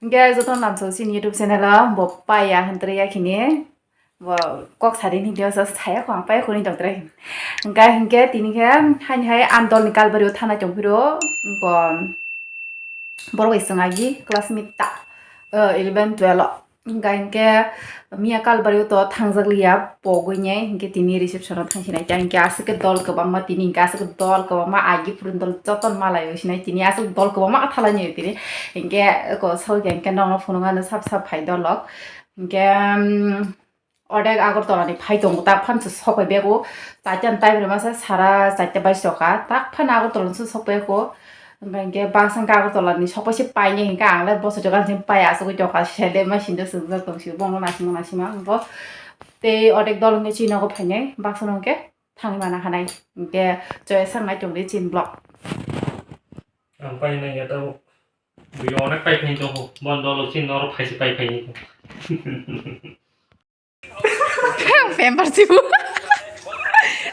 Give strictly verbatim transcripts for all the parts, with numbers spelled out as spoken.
Hingke joto namsao chini YouTube channel o bo paiya hwntre ya khini. Bo kok sari ni dia sa saya ko ang paiya khoni tongtre. Hingke hingke tini khe hani hai andol ni kalbari o thana tongphiro. Bo borok bai swng agi classmate ta, eh, eleven twelve o. Hingka hingke miya kalbari o to thangjak liya pogwi nai, hingke tini reception o thang sinai ta, hingke aswk ke dol kwbangma tini, hingke aswk dol kwbangma agi phuru dol joto malai o sinai tini, aswk dol kwbangma athala nai tini, hingke ko soi hingke nokno phunuknani sap sap phai dolok, hingke, um, Odek Agartala ni phai tongo, tak phan se sok bai bego, chaita ni time rwmasa sara chaita bai soka, tak phan Agartala ni sok bego, hingke baksa hingke Agartala ni sok bai se painai hingke ang le boso joga ni pai asugui tongkha, sele ma sinjo swngjak tong sio, bono naisingma naisingma hingke tei odek dol hingke chini nogo phainai, baksa no hingke thangwi mana hanai, hingke choya sangnai tongdi chini vlog. Ang painai ya tabo, bui onek pai phaini tongkho, bon dol chini noro phaisi pai phaini. Pampers ibu.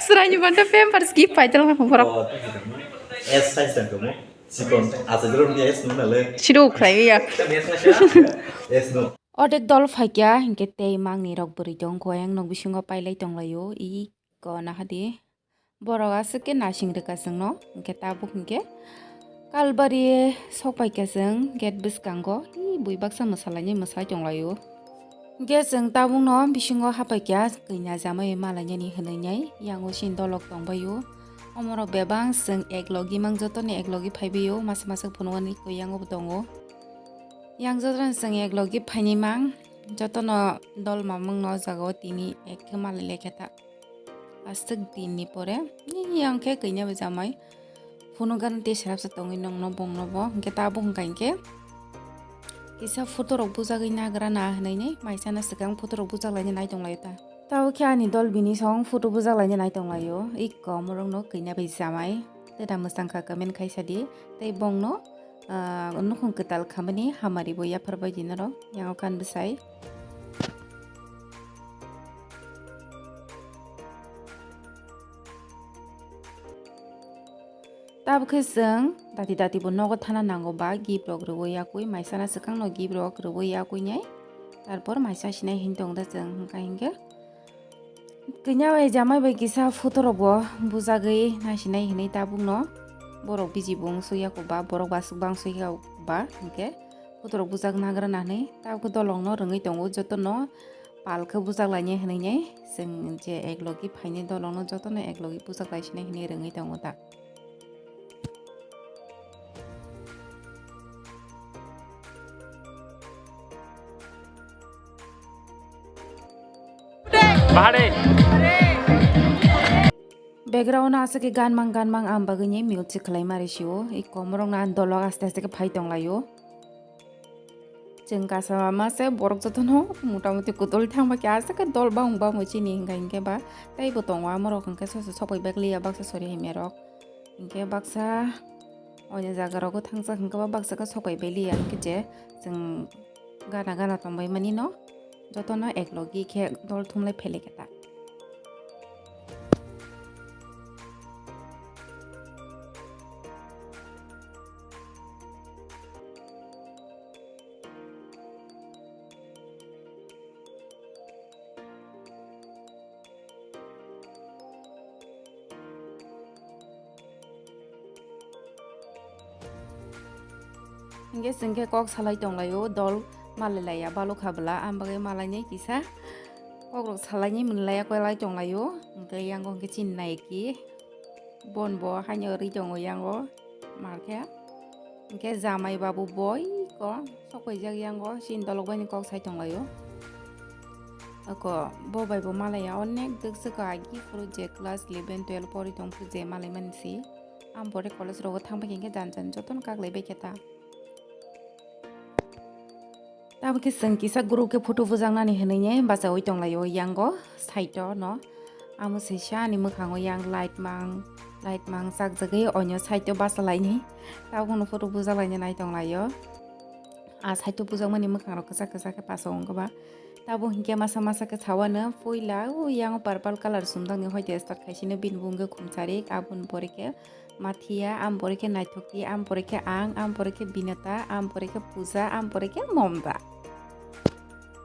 Seraini banta pampers gift pai tong borok. Oh, S size dan kamu. Sikon, asa jeruk dia S nuna le. Sido khwlai ya. S no. Odek dol phaikya hingke tei mangni rok bwrwi tong kho yang nok bisingo pailai tonglaio. I ko nahadi. Borok aswk khe naising rwkha chwngno, hwnkhe tabuk hwnkhe kalbari sokpaikha chwng gate bwskango, ee, bui baksa mwsalainai mwsai tonglaio. Hwnkhe chwng tabukno bisingo hapaikha, kanya jamai malainani hwnwi nai, yango chini dolok tongbaio. Omorok bebak chwng eklogi mang, jotoni eklogi phaibaio, masa masa phunuknani koi yango bo tongo. Yang jotono chwng eklogi phainai mang, jotono dol mamungno o jagao tini ek khe malai laikha ta. Aswk dinni pore, ni yang khe kanya bai jamai phunukgani tei srapsa tongwi nongno bongno bo, hwnkhe tabuk hwnkha hinkhe kisa photo rok bujagwi nagra na hwnwi ni maisano swkang photo rok bujaklaina nai tonglaio ta. Tabuk khe ani dol bini song photo bujaklaina nai tonglaio, iko omorokno kanya bai jamai tei da mwsang kha comment khaisa di tei bongno, ah, nukhung kwtal khamani hamari bo yaphar bai di norok yango kan bwsai. Tabuk khe chwng dati dati bo nogo thana nango ba gift rok rwui yakui maisana swkang no gift rok rwui yakui nai tarpor maisa sinai hin tong da chwng hwnkha hinkhe kanya bai jamai bai kisa photo rok bo bujagwi naisinai hinwi tabuk no borok biji bo wngsuk ya ba borok basuk ba wngsuk ya ba hinkhe photo rok bujak nagra nanwi tabuk dolong no rwngwi tongo joto no. Pal khe bujak lainai hwnwi nai chwng je eklogi phainai dolongno jotono eklogi bujak laisinai hwnwi rwngwi tongo ta. Bahari. Background aswk khe ganmang ganmang ang bagwi ni music khlai mari sio. I komorok na dolok aste aste khe phai tong laio. Chwng kasa ma se borok jotono mota moti kutulwi thang ba khe aswk khe dol bang bang chini hinka hinkhe ba tei bo tongo amorok hinkhe soso sokoi bag liya baksa sori hamya rok hinkhe baksa onya jaga rogo thangjak hinkhe ba baksa khe sokoi bai liya hinkhe je chwng gana gana tongbai mani no jotono eklogi khe dol thumlai phelai khe ta. Hinkhe chwng khe kok salai tonglaio, dol malai laiya balokha bwla, ang bagwi malainai kisa kokrok salainai mwnlaiya kwlai tonglaio, hinkhe yango hinkhe chini naiki. Bon bo haino rwi tongo yango markhe. Hinkhe jamai babu boi ko sokpaijak yango chini dolok bai ni kok sai tonglaio. Ako bo bai bo malaiya onek dwk swkang agi phuru je class eleven twelve pori tong phuru je malai mani si. Ang pore college rogo thang bai hinkhe jan jan jotono kaklai bai khe ta. Tamo khe chwng kisa group khe photo bujaknani hwnwi bachaui tonglaio yango side o no. Amo sisa ani mwkhango yang light mang, light mang chakjagwi onyo side o bachalaini. Tabukno photo bujaklaina nai tonglaio. A side o bujakmani mwkhangrok kwchak kwchak khe paso wngkha ba. Tabuk hinkhe masa masa khe sawano puila o yang purple colour sumjaknai hoite start khaisino bini bumung khe khumsarik aboni pore khe Mathiya, ang pore khe Naithokti, ang pore khe ang, ang pore khe Binata, ang pore khe Puja, ang pore khe Momta.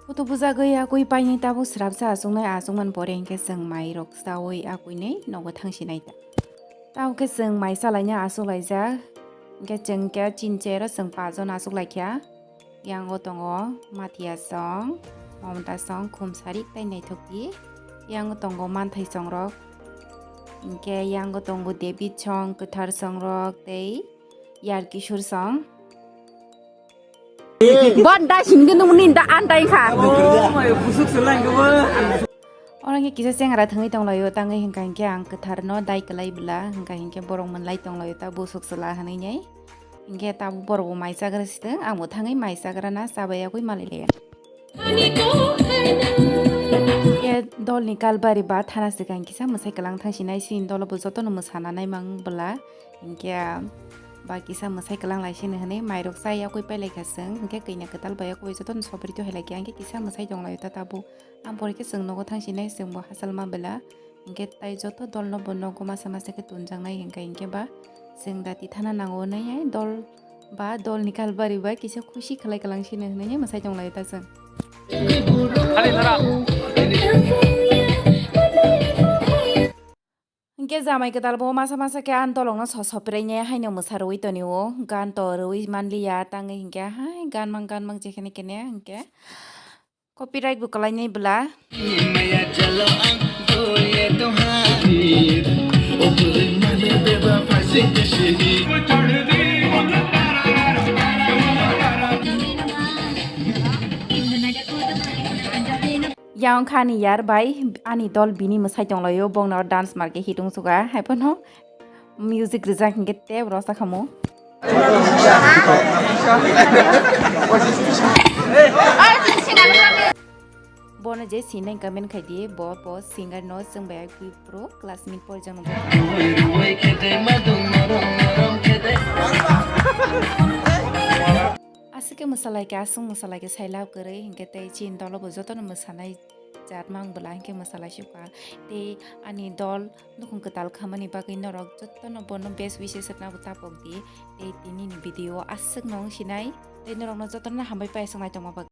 Photo bujagwi yakwi painai tabuk srapsa achuknai, achukmani pore hinkhe chwng mairok chaui akwinai nogo thangsinai ta. Tabuk khe chwng mai chalaina achuklaijak, hinkhe chwng khe chini chair o chwng pajon achuklaikha. Yango tongo Mathiya song, Momta song, Khumsari tei Naithokti. Yango tongo manthai songrok. Hinkhe yango tongo David song, kwthar songrok tei Yar Kishore song. Bon da singde nungni da antai kha. Oro khe kisa chengra thangwi tonglaio, tangwi hinkha hinkhe ang kwtharno dai kwlai bwla, hinkha hinkhe borok mwlai tonglaio ta busuk chwla hwnwi nai. Hinkhe tabuk borok bo mai chagra sitwng, ang bo thangwi mai chagra na chabai yakwi malai laya. Hinkhe dolni kalbari ba thana swkang kisa mwsai kwlang thangsinai, sini dolo bo jotono mwsana naimang bwla. Hinkhe ba kisa mwsai kwlang lai sini hwnwi mairok chai yakwi pailai kha chwng, hinkhe kanya kwtal bai yakwi jotono sopri to hai lai kha, hinkhe kisa mwsai tong lai ta tabuk. Ang pore khe chwng nogo thangsinai, chwng bo hachal ma bela. Hinkhe tai joto dol no bo nogo masa masa khe tunjaknai, hinkhe hinkhe ba chwng dati thana nango hwnwi hai dol ba dol ni kalbari ba kisa khushi khlai kwlang sini hwnwi hai mwsai tong lai ta chwng. Hinkhe jamai kwtal bo masa masa khe ang dolong no so sopiraine haino mwsa rwui tonio, gan to rwui manliya, tangwi hinkhe hai gan mang gan mang jekhene kene hinkhe. Copyright bo kwlainai bwla. Yang kha ani yar bai ani dol bini mwsai tonglaio, bongno dance marke hitung suga, haiphano music rijak hinkhe tei rosa khamu. Bono je sinai comment khai di, bo, bo singer no chwng bai pui pro classmate por jang. Aswk khe mwsalai khe, aswk mwsalai khe sai love kwrwi hinkhe tei chini dolo bo jotono mwsanai jat mang bwla hinkhe mwsalai sukha. Tei ani dol nukhung kwtal khamani bagwi norok jotono bono best wishes rwna bo tapok di. Tei tini ni video aswk no wng sinai. Tei norok no jotono hambai pai aswk nai tongma bagwi.